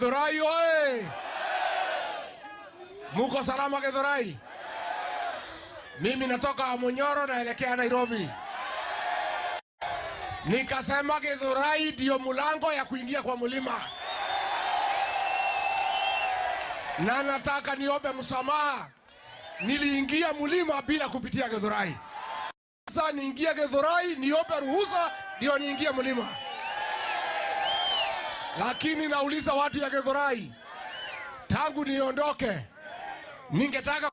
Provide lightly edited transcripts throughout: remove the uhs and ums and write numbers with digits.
Githurai oye! Muko salama Githurai? Mimi natoka Munyoro naelekea Nairobi. Nikasema Githurai ndio mulango ya kuingia kwa mlima, na nataka niombe msamaha. Niliingia mlima bila kupitia Githurai. Sasa niingie Githurai niombe ruhusa ndio niingie mlima. Lakini nauliza watu ya Githurai, tangu niondoke, ningetaka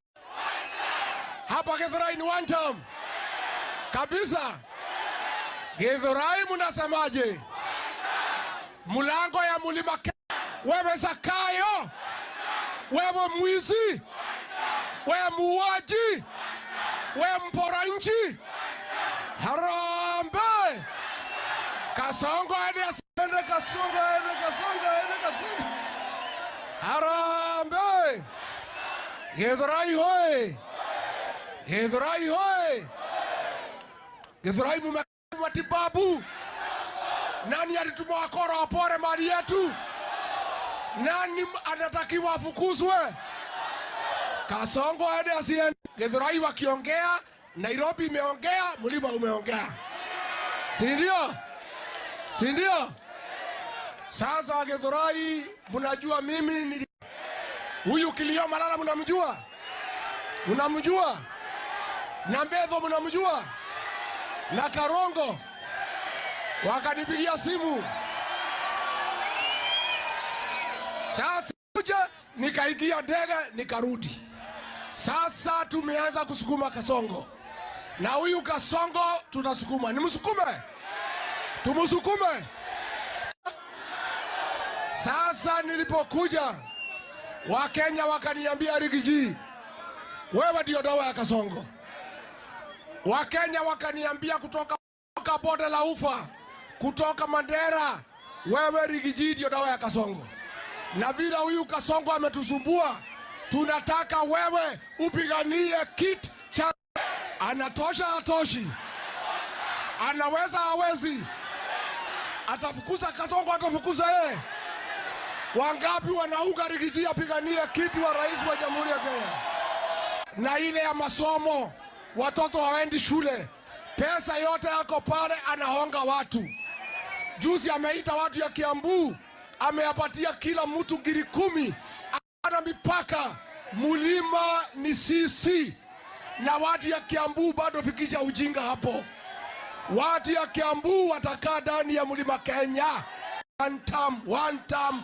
hapa Githurai ni one term kabisa. Githurai mnasemaje? Mlango ya mlima. Wewe Zakayo, wewe mwizi, wewe muuaji, wewe mpora nchi, harambee! Kasongo aende asende, Kasongo aende, Kasongo aende, Kasongo. Harambee! Githurai hoi! Githurai hoi! Githurai mume matibabu. Nani alituma wakora wapore mali yetu? Nani anatakiwa afukuzwe? Kasongo aende asiende? Githurai wakiongea, Nairobi imeongea, mlima umeongea, si ndio? Si ndio? Sasa Githurai, mnajua mimi ni huyu Kilio Malala, mnamjua? Mnamjua? Na Mbetho mnamjua? Na Karongo wakanipigia simu. Sasa kuja nikaingia ndege nikarudi. Sasa tumeanza kusukuma Kasongo, na huyu Kasongo tunasukuma, nimsukume, tumsukume. Sasa nilipokuja Wakenya wakaniambia, Riggy G, wewe ndio dawa ya Kasongo. Wakenya wakaniambia kutoka bonde la Ufa, kutoka Mandera, wewe Riggy G ndio dawa ya Kasongo. Na vile huyu Kasongo ametusumbua, tunataka wewe upiganie kiti cha. Anatosha atoshi? Anaweza hawezi? Atafukuza Kasongo, atafukuza yeye? Wangapi wanaunga Riggy G apiganie kiti wa rais wa Jamhuri ya Kenya? Na ile ya masomo, watoto hawaendi shule, pesa yote yako pale, anahonga watu. Juzi ameita watu ya Kiambu, ameapatia kila mtu ngiri 10. Ana mipaka, mulima ni sisi, na watu ya Kiambu bado fikisha ujinga hapo. Watu ya Kiambu watakaa ndani ya mlima Kenya. One term, one term.